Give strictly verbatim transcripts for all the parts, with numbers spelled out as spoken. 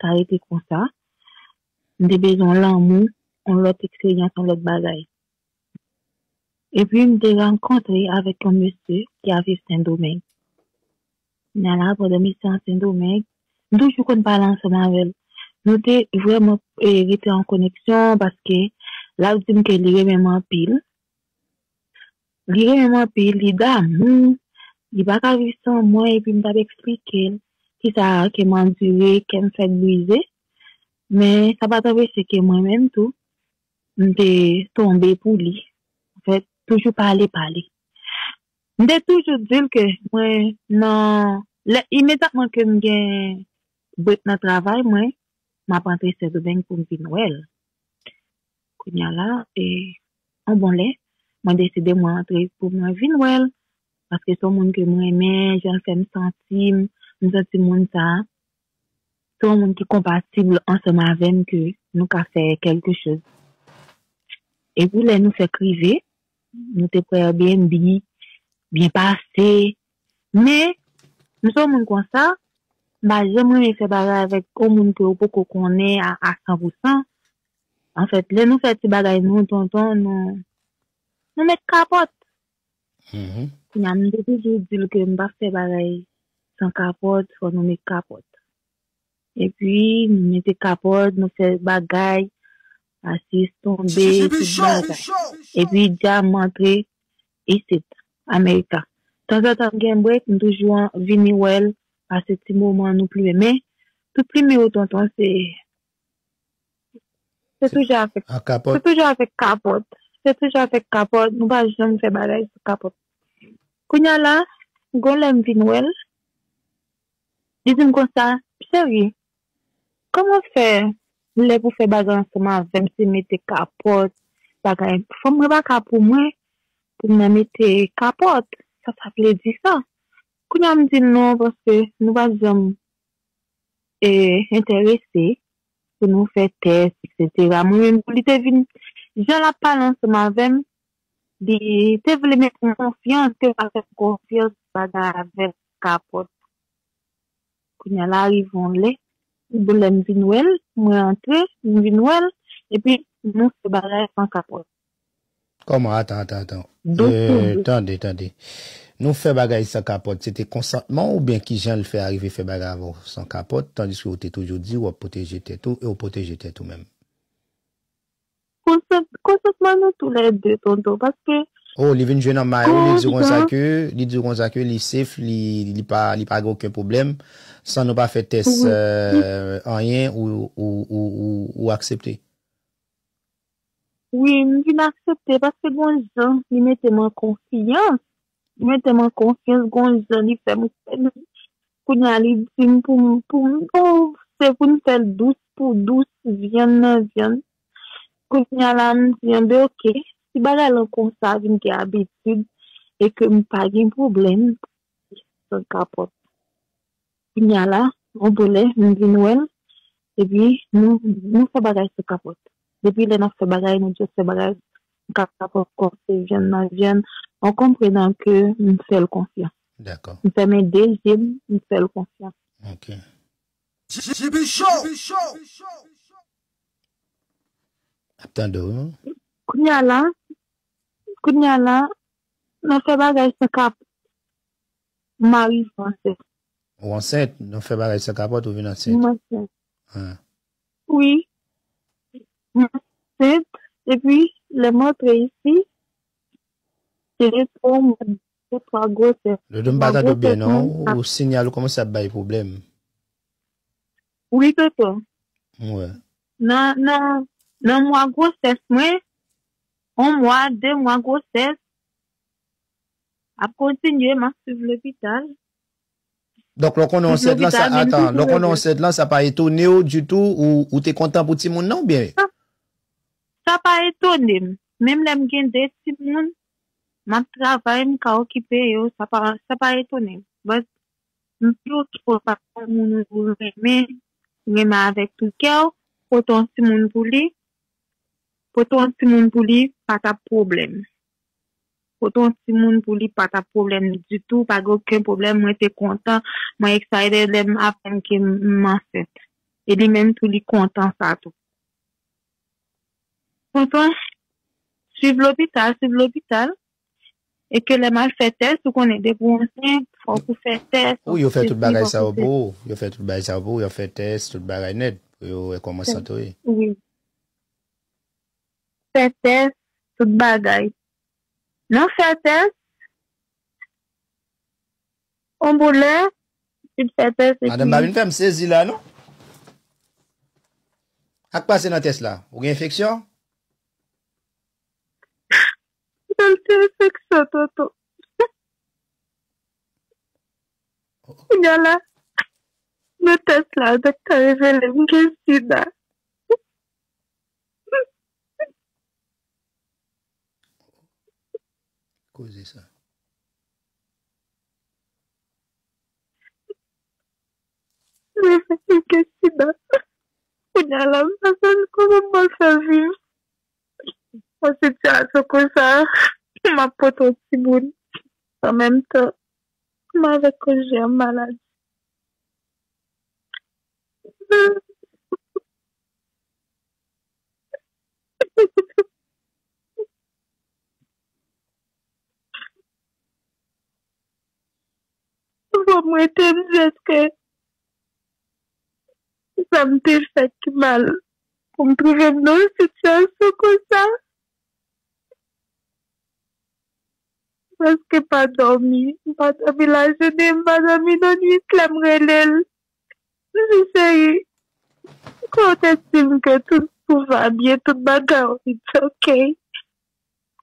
ta rete konsa. M te bezwen lanmou, yon lòt eksperyans, yon lòt bagay. Epi m te rankontre avèk yon mesye ki ap viv Sendomeng. Kounye a la, pandan misye an Sendomeng, m toujou konn pale ansanm avè l. Nou te vrèman e, rete an koneksyon paske l ap di m ke li renmen m anpil. Li renmen m anpil, li damou, li pa ka viv san mwen, epi m t ap eksplike l kisa ke m andire, kè m fèk brize. Men sa pa t anpeche ke mwen menm tou, m te tonbe pou li. Anfèt, toujou pale, pale. M te toujou di l ke mwen nan lè imedyatman ke m gen brek nan travay mwen, m ap antre Sendomeng pou m vin wè l. Kounye a la, e, yon bon lè, mwen deside mwen antre pou mwen vin wè l, paske se yon moun ke m renmen, jan l fè m santi m, m santi moun sa a se yon moun ki konpatib ansanm avè m ke nou ka fè kèlke choz. Epi lè nou fèk rive, nou te pran Airbnb, byen pase. Men, m se yon moun konsa, m pa janm renmen fè bagay avèk yon moun ke ou poko konnen a, a san pou san. Anfèt, lè nou fè ti bagay nou, tonton, nou, nou met kapòt. Kounye a, m te toujou di l ke m p ap fè bagay san kapòt, fò nou met kapòt. Epi, nou mete kapòt, nou fè bagay, asis tonbe, tout bagay. Epi, dja m antre isit, Amerika. Tanzantan, m gen brek, m toujou an- vini wè l, pase ti moman nou plimen. Men, tout plimen yo, tonton, se, se toujou avèk, se toujou avèk kapòt. Se toujou avèk kapòt, nou pa janm fè bagay san kapòt. Kounye a la, gon lè m vin wè l, li di m konsa, cheri, kòman fè lè pou fè bagay ansanm avè m, se mete kapòt, bagay, fanm mwen pa ka pou mwen, pou m nan mete kapòt, sa sa vle di sa? Kounye a m di l non, paske nou pa janm e, enterese pou nou fè tès, etsetera. Mwen menm tou, li te vin, jan l ap pale ansanm avè m, li te vle mete m konfyans, ke m pa fè m konfyans, bagay avè kapòt. Kounye a la, rive yon lè, bon, lè m vin wè l, mwen antre, m vin wè l, epi nou fè bagay san kapòt. Kòman? Atan, atan, atan. Dous pou dous. Tande, tande. Nou fè bagay san kapòt, se te konsantman w oubyen kijan l fè arive fè bagay avè w san kapòt, tandiske w te toujou di w ap pwoteje tèt ou e w pwoteje tèt ou menm? Konsant-, konsantman nou toulède, tonton, paske... Oh, li vin jwe nan may ou, li di konsa ke, li di konsa ke li safe, li, li pa, li pa gen okenn pwoblèm, san nou pa fè tès, euh, anyen, ou, ou, ou, ou, ou aksepte? Wi, m vin aksepte paske gon jan li mete m an konfyans. Li mete m an konfyans, gon jan li fè m kwè li. Kounye a li di m pou m, pou m, oh, se pou m fè l dous pou dous, vyann nan vyann. Kounye a la m di, enben oke, si bagay lan konsa vin gen abitid e ke m pa gen pwoblèm, san kapòt. Kounye a la, yon bon lè, m vin wè l, epi nou, nou fè bagay sou kapòt. Depi lè n ap fè bagay, nou just fè bagay sou kapòt, kòm se vyann nan vyann, an konprenan ke m fè l konfyans. Dakò. M fèmen de je m, m fè l konfyans. Ok. Ap tande w, non? Kounye a la, kounye a la, nan fè bagay san kap, m arive ansent. Ou ansent, nan fè bagay san kapòt, ou vin ansent. M ansent. Ah. Wi. M ansent, epi lè m antre isi, se de twa mwa, de twa gwosès. Dodo, m pa tande w byen, non. Ou, ou sinyal ou kòmanse ap bay pwoblèm. Wi, tonton. Wi. Nan, nan, nan mwa gwosès mwen, yon mwa, de mwa gwosès, ap kontinye, m ap swiv lopital. Donk, lè w konnen w ansent lan, sa, atan, lè w konnen w ansent lan, sa pa etone w ditou, ou, ou te kontan pou timoun nan, oubyen? Sa, sa pa etone m. Menm lè m gen de timoun, m ap travay, m ka okipe yo, sa pa, sa pa etone m. But, m pi okipe w pa yon moun ou renmen, renmen avèk tout kè w, pote yon timoun pou li, pote yon timoun pou li, pa t ap pwoblèm. Pote yon timoun pou li, pa t ap pwoblèm ditou, pa gen okenn pwoblèm, mwen te kontan, mwen excited lè m aprann ke m, m ansent. E li menm tou, li kontan sa tou. Tonton, swiv lopital, swiv lopital. E ke lè m al fè tès, ou konnen, depi w ansent, fòk ou fè tès, fòk ou sesi, fòk ou sesi. Wi, yo fè tout bagay sa yo pou ou. Yo fè tout bagay sa yo pou ou. Yo fè tès, tout bagay nèt. Pou yo wè kòman sante w ye. Wi. Fè tès, tout bagay. Nan fè tès, on boulè, li fè tès epi... Madanm pa vin fè m sezi la, non? Sa k pase nan tès la? Ou gen enfeksyon? Mwen te enfeksyon, tonton. Kounye a la, nan tès la, doktè revele m gen sida. Koze sa. Revele m gen sida. Kounye a la, m pa konn kòman m pral fè viv. Yon sitiyasyon konsa, m ap pote yon timoun. An menm tan, m avèk konjè an maladi. Fò m rete m di èske sa m te fè ki mal pou m twouve m nan yon sitiyasyon konsa. Prèske pa dòmi, m pa dòmi lajounen, m pa dòmi nan nwit lè m rele l. M di, cheri, kò w te di m ke tout, tout va byen, tout bagay, it's okay.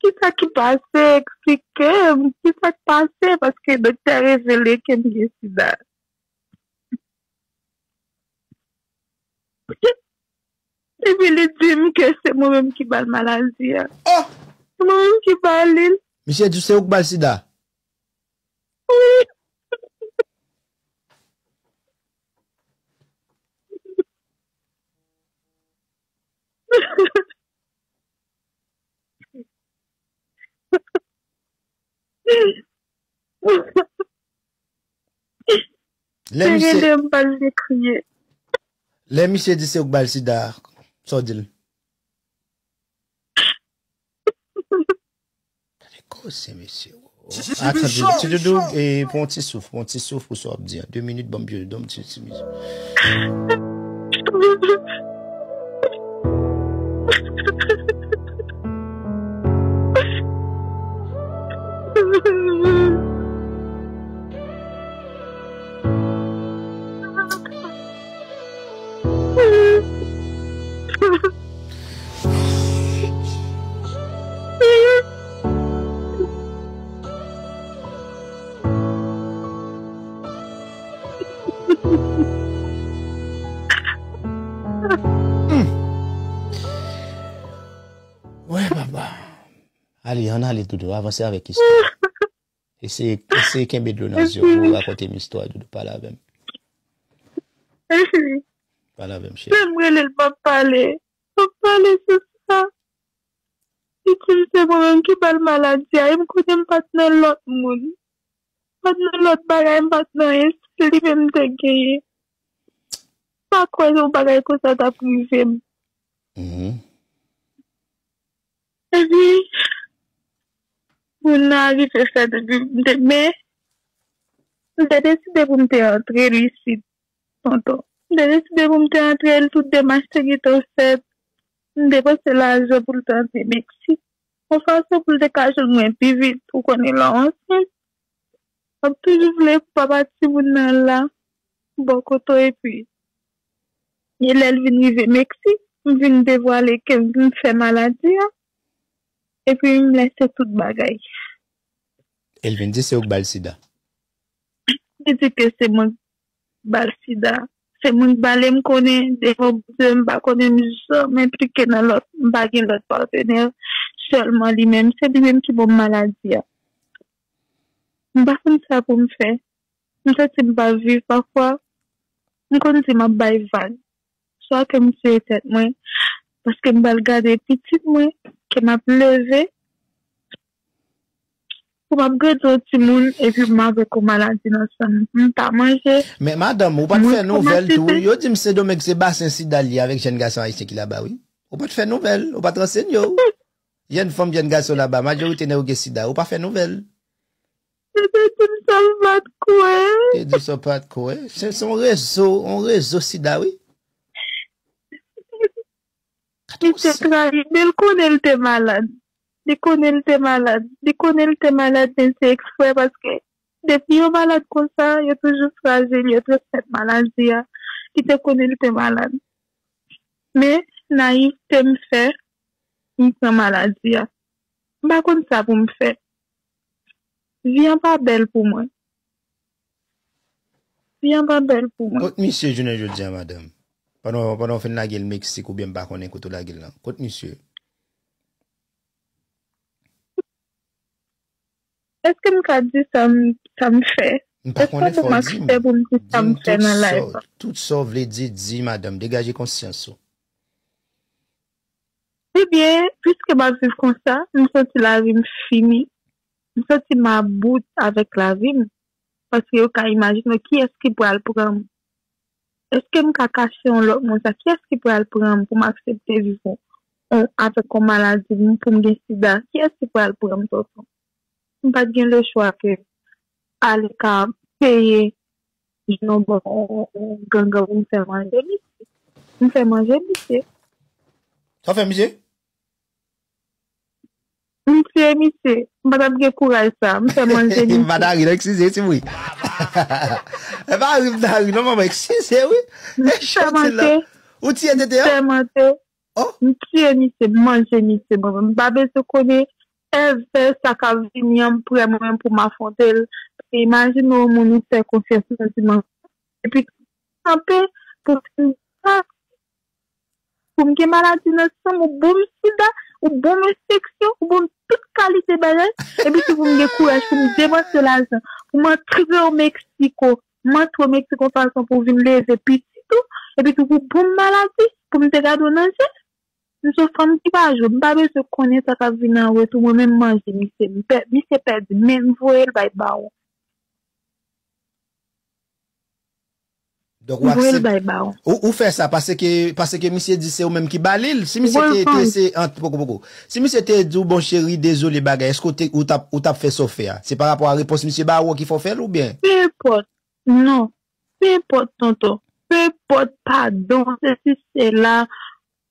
Kisa ki pase? Eksplike m kisa k pase, paske doktè revele ke m gen sida. Epi li di m ke se mwen menm ki ba l maladi a. Oh! Se mwen menm ki ba li l. Misye di se ou k ba l sida? Wi. Lè misye, m pa vle kriye. Lè misye di se ou k ba l sida, sa w di l? Gade koze, mesye. Atan, ti doudou, e, pran yon ti souf, pran yon ti souf pou sa w ap di an. De minit, ban m, ban m ti, ti mizik. Wè, papa. Ale, ann ale, Doudou, avanse avèk istwa. Eseye, eseye kenbe dlo nan zye w pou w rakonte m istwa, Doudou, pale avè m. Pale avè m, cheri. Lè m rele l, p ap pale. P ap pale sou sa. Li di m se mwen menm ki ba l maladi a, e m konnen m pa t nan lòt moun. M pa t nan lòt bagay, m pa t nan anyen, se li menm m te genyen. M pa kwè yon bagay konsa t ap rive m. Mhm. Epi, moun nan rive fè depi m te, men, m te deside pou m te antre l isit, tonton. M te deside pou m te antre l, tout demach te gentan fèt. M depanse lajan pou l te antre Meksik. Yon fason pou l te ka jwenn mwen pi vit, ou konnen lè w ansent. M ap toujou vle pou papa timoun nan la bò kote w, epi e lè l vin rive Meksik, m vin devwale ke m vin fè maladi a, epi m lèse tout bagay. E l vin di se ou k ba l sida. Li di ke se mwen k ba l sida. Se mwen k ba l, e m konnen devan Bondye, m pa konnen m janm enplike nan lòt, m pa gen lòt patenè, sèlman li menm. Se li menm ki ban m maladi a. M pa konn sa pou m fè. M santi m pa viv pafwa. M konn di m ap bay vag. Swa ke m tiye tèt mwen, paske m pral gade pitit mwen, ke m ap leve. Pou m ap grandi yon timoun epi m avèk yon maladi nan san m. M pa manje. Men madanm, ou pa t fè nouvèl tou. Yo di m Sendomeng se basen sida l ye avèk jèn gason ayisyen ki laba, wi. Ou pa t fè nouvèl, ou pa t ransène yo. Jèn fanm, jèn gason laba, majorite nan yo gen sida. Ou pa fè nouvèl. Yo te di m sa m pa t kwè. Te di sa w pa t kwè. Se se yon rezo, yon rezo sida, wi. Li te trayi, men l konnen l te malad. Li konnen l te malad. Li konnen l te malad, men se eksprè paske depi yo malad konsa, yo toujou frajil, yo transmèt maladi a. Li te konnen l te malad. Men, nayivte m fè, m pran maladi a. M pa konn sa pou m fè. Vi an pa bèl pou mwen. Vi an pa bèl pou mwen. Kot misye jounen jodi a, madanm? Pandan pandan w fin lage l Meksik oubyen m pa konnen kote w lage l lan. Kot misye? Èske m ka di sa m sa m fè? M pa konnen, fò w di m. Di m tout sa w vle di, di, madanm. Degaje konsyans ou. Ebyen, piske m ap viv konsa, m santi lavi m fini. M santi m about avèk lavi m. Paske yo ka imajine w kiyès ki pral pran m. Èske m ka kache yon lòt moun sa? Kiyès ki pral pran m pou m aksepte viv yon, yon, avèk yon maladi pou m gen sida? Kiyès ki pral pran m, tonton? M pa t gen lechwa ke ale ka peye yon bon yon, yon, yon gangan pou m fè manje misye. M fè manje misye. Sa w fè misye? M tiye misye. M pa t ap gen kouraj sa. M fè manje misye. M pa ta ri non, eskize, ti bri. E pa ri m ta ri non, manman, eskize, wi. M fè manje. Ou tiye tete a? M fè manje. M tiye misye, m manje misye, mwen menm. M pa bezwen konnen èvè sa k ap vini an, m prè mwen menm pou m afwonte l. Paske imajine w moun ou fè konfyans nan dimansyon sa. Epi kanpe pou fin sa. Pou m gen maladi nan san m, ou bon m sida, ou bon m enfeksyon, ou bon m tout kalite bagay. Epi tou pou m gen kouraj pou m depanse lajan. Pou m antre o Meksiko, m antre o Meksiko yon fason pou vin leve pitit ou. Epi tou pou bon m maladi, pou m te gade w nan je. M se yon fanm ki pa jwe, m pa bezwen konnen sa k ap vini an retou, mwen menm manje misye, m pè, misye pèdi, men m voye l bay bawon. Donk ou aksepte. Ou, ou fè sa paske, paske misye di se ou menm ki ba li l. Si misye te, te se ant poko poko. Si misye te di w bon cheri, dezole bagay, èske ou te, ou t ap, ou t ap fè sa w fè a? Se pa rapò a repons misye ba ou an ki fè w fè l oubyen? Pe enpòt. Non. Pe enpòt tonton. Pe enpòt padon, sesi sela.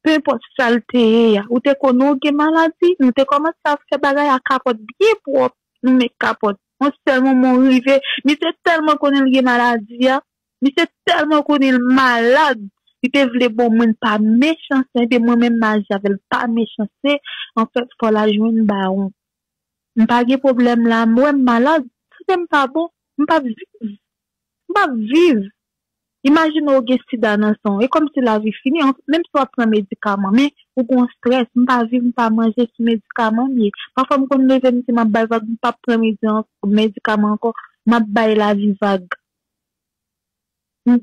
Pe enpòt sa l te ye a. Ou te konnen w gen maladi, nou te kòmanse ap fè bagay a kapòt byen pwòp. Nou met kapòt. Yon sèl moman w rive, misye tèlman konnen l gen maladi a, misye tèlman konnen l malad, li te vle bon mwen pa mechanste, ebyen mwen menm m aji avè l pa mechanste, anfèt fò l al jwenn bawon. M pa gen pwoblèm la, m wè m malad, sante m pa bon, m p ap viv. M p ap viv. Imajine w gen sida nan san w. E kòmsi lavi fini. Menm si w ap pran medikaman, men ou gen yon estrès. M pa viv, m pa manje, sou medikaman m ye. Pafwa m konn leve m di m ap bay vag, m p ap pran medikaman ankò. M ap bay lavi vag.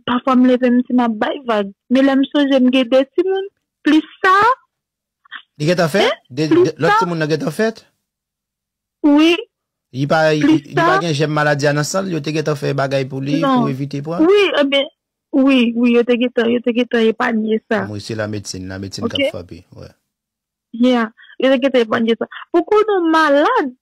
Pafwa m leve m di m ap bay vag. Men lè m sonje m gen de timoun, plis sa. Li gentan fèt? Lòt timoun nan gentan fèt? Wi. Li pa, li, li pa gen jèm maladi a nan san l, yo te gentan fè bagay pou li, pou evite pran? Wi, ebyen, wi, wi, yo te gentan, yo te gentan epanye sa. Wi, se lamedsin, lamedsin k ap frape, wi. Yeah, yo te gentan epanye sa. Ou konnen w malad,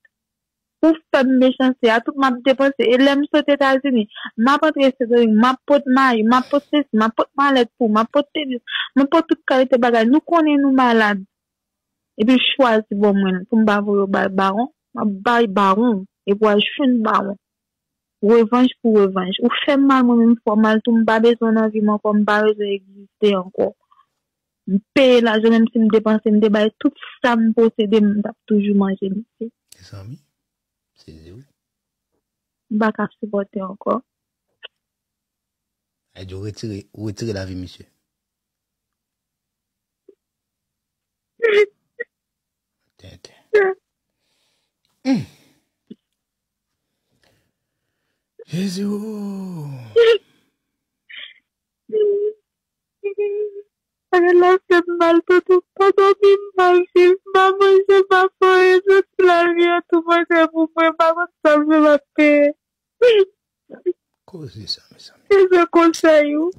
ou fè m mechanste, a tout m ap depanse. E lè m sot Etazini, m ap antre Sendomeng, m ap pot mayi, m ap pot sesi, m ap pot malèt pou, m ap pot tenis, m ap pot tout kalite bagay. Nou konnen nou malad. Epi l chwazi ban mwen l pou m pa voye w bay bawon, m ap bay bawon epi w al jwenn bawon. Revanj pou revanj. Ou fè m mal, mwen menm m fè w mal tou, m pa bezwen w nan vi m ankò, m pa bezwen egziste ankò. M peye lajan, menm si m depanse, m te bay tout sa m posede, m t ap toujou manje misye. Mezanmi, sezi wi. M pa ka sipòte ankò. Sa vle di ou retire, ou retire lavi misye. Tenten. Hmm. Jezi o. Bagay la fè m mal, tonton. M pa dòmi, m pa viv, m pa manje, m pa fè anyen, se ti lavi an tou manje pou mwen, m pa konn sa m fè, m ap peye. Koze sa, mezanmi. Se se konsèy ou.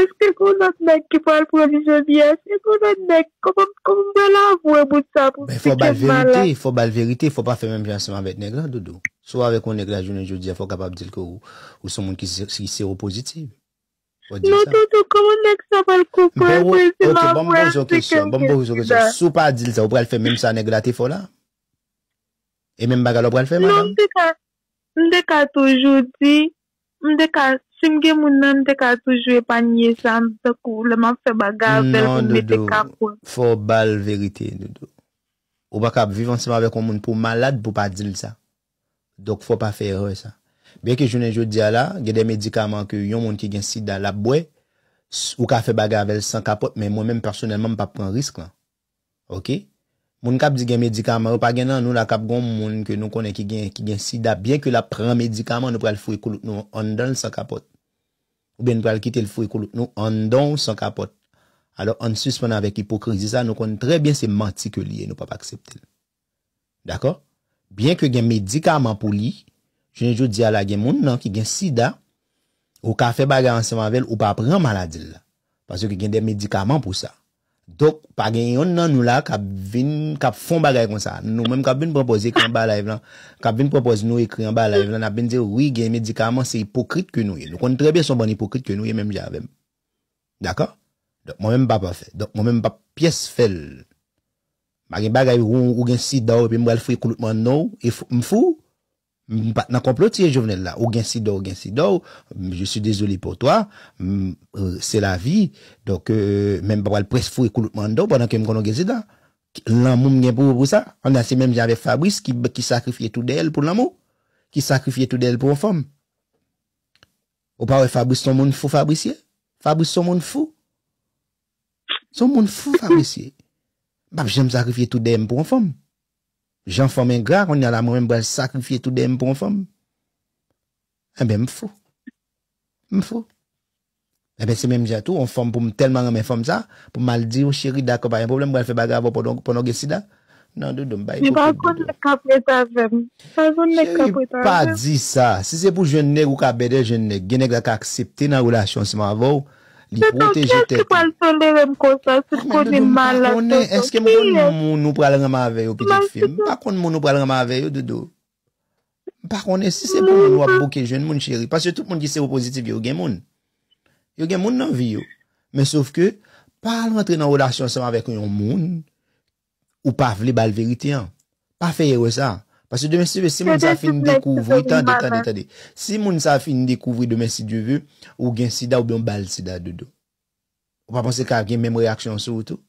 Èske gon lòt nèg ki pral pran li jodi a? Èske gon lòt nèg? Kòman kòman m pral avwe moun sa pou Ben, fò ba l pike m malad? verite, fò ba l verite, fò pa fè menm jan ansanm avèk nèg lan, Doudou. Si w avèk yon nèg la jounen jodi a, fò w kapab di l ke ou, ou se yon moun ki se- ki sewopozitiv. Fò w di l Non, sa. tonton, kòman nèg sa pral Ben, konprann ou- mwen si ok, m ban m avwe poze w avèk kesyon, yon ban m poze w kesyon. sida? Si w pa di l sa, ou pral fè menm sa nèg la te fè w la? E menm bagay la w pral fè, Non, madanm? m te ka, m te ka toujou di, m te ka, si m gen moun nan, m te ka toujou epanye sa, m tankou lè m ap fè bagay avè l pou Non, m mete Doudou, kapon. Fò w ba l verite, Doudou. Ou pa kab viv ansanm avèk yon moun pou w malad pou w pa di l sa. Donk, fò w pa fè erè sa. Byenke jounen jodi a la, gen de medikaman ke yon moun ki gen sida l ap bwè, s- ou ka fè bagay avè l san kapòt, men mwen menm pèsonèlman, m p ap pran risk lan. Oke? Moun k ap di gen medikaman, yo pa gen nan nou la k ap gen yon moun ke nou konnen ki gen, ki gen sida, byenke l ap pran medikaman, nou pral foure koulout nou anndan l san kapòt. Oubyen nou pral kite l foure koulout nou anndan w san kapòt. Alò, ann sispann avèk ipokrizi sa, nou konn trè byen se manti ke li ye, nou p ap aksepte l. Dakò? Byenke gen medikaman pou li, jounen jodi a la, gen moun nan ki gen sida, ou ka fè bagay ansanm avè l, ou pa pran maladi l la. Paske gen de medikaman pou sa. Donk, pa gen yonn nan nou la k ap vin, k ap fè yon bagay konsa. Nou menm k ap vin pran pòz ekri anba live lan, k ap vin pran pòz nou ekri anba live lan, n ap vin di, wi, gen medikaman, se ipokrit ke nou ye. Nou konn trè byen se yon bann ipokrit ke nou ye, menm jan avè m. Dakò? Donk, mwen menm m pa pafè. Donk, mwen menm m p ap pyès fè l. Pa gen bagay ou, ou gen sida w epi m pral foure koulout mwen anndan w, e fou- m fou? M pa t nan konplo tiye Jovenel la. Ou gen sida, ou gen sida w, m- je suis désolé pour toi, m- euh, c'est la vie. Donk, euh, men m pa pral près foure koulout mwen anndan w pandan ke m konnen w gen sida. Lanmou m gen pou ou pou sa? Ann se menm jan avèk Fabrice ki, ki sakrifye tou dèyè l pou lanmou, ki sakrifye tou dèyè l pou yon fanm. Ou pa wè Fabrice se yon moun fou Fabrice ye? Fabrice se yon moun fou. Se yon moun fou Fabrice ye. M p ap janm sakrifye tou dèyè m pou yon fanm. Jan fanm engra, kounye a la, mwen menm m pral sakrifye tou dèyè m pou yon fanm. Enben, m fou. M fou. Enben, se menm jan tou, yon fanm pou m tèlman renmen fanm sa, pou m al di w, cheri, dakò, pa gen pwoblèm, m pral fè bagay avè w pandan pandan w gen sida. Non, Doudou, m pa Li pa ipokrit, konn Doudou. Nèg k ap ret avè m. Pa konn nèg k ap Cheri, ret pa avè m. Di sa. Si se pou jwenn nèg, ou ka bèdè jwenn nèg. Gen nèg la ka aksepte nan relasyon ansanm avè w. Li Tonton, pwoteje kiyès ki tèt pral li. Tolere m konsa si l Men konnen Doudou, m m pa malad, konnen. tonton? Èske m konn Kiyès? Moun ou pral renmen avè yo, pitit Mal fi m? M pa konn moun ou pral renmen avè yo, Doudou. M pa konnen si se pou moun w ap bouke jwenn moun, cheri. Paske tout moun ki sewopozitif yo, yo gen moun. Yo gen moun nan vi yo. Men sof ke, pa al rantre nan relasyon ansanm avèk yon moun ou pa vle ba l verite an. Pa fè erè sa. Paske demen si, si moun sa fin dekouvri, tande, tande, tande. Si moun sa fin dekouvri demen, si Dye ve, ou gen sida oubyen ou ba l sida, Doudou. Ou pa panse ka gen menm reyaksyon sou ou tou?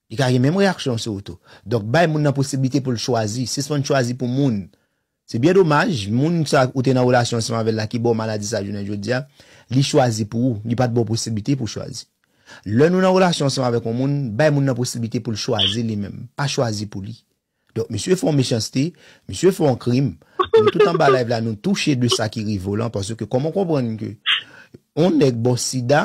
Li ka gen menm reyaksyon sou ou tou. Donk, bay moun nan posiblite pou l chwazi. Sispann chwazi pou moun. Se byen domaj, moun sa ou te nan relasyon ansanm avè l la ki ba w maladi sa jounen jodi a, li chwazi pou ou, li pa t ba w posiblite pou w chwazi. Lè nou nan relasyon ansanm avèk yon moun, bay moun nan posiblite pou l chwazi li menm, pa chwazi pou li. Donk, misye fè yon mechanste, misye fè yon krim, nou tout anba live la, nou touche de sa ki rive w lan, paske kòman w konprann ke yon nèg ba w sida,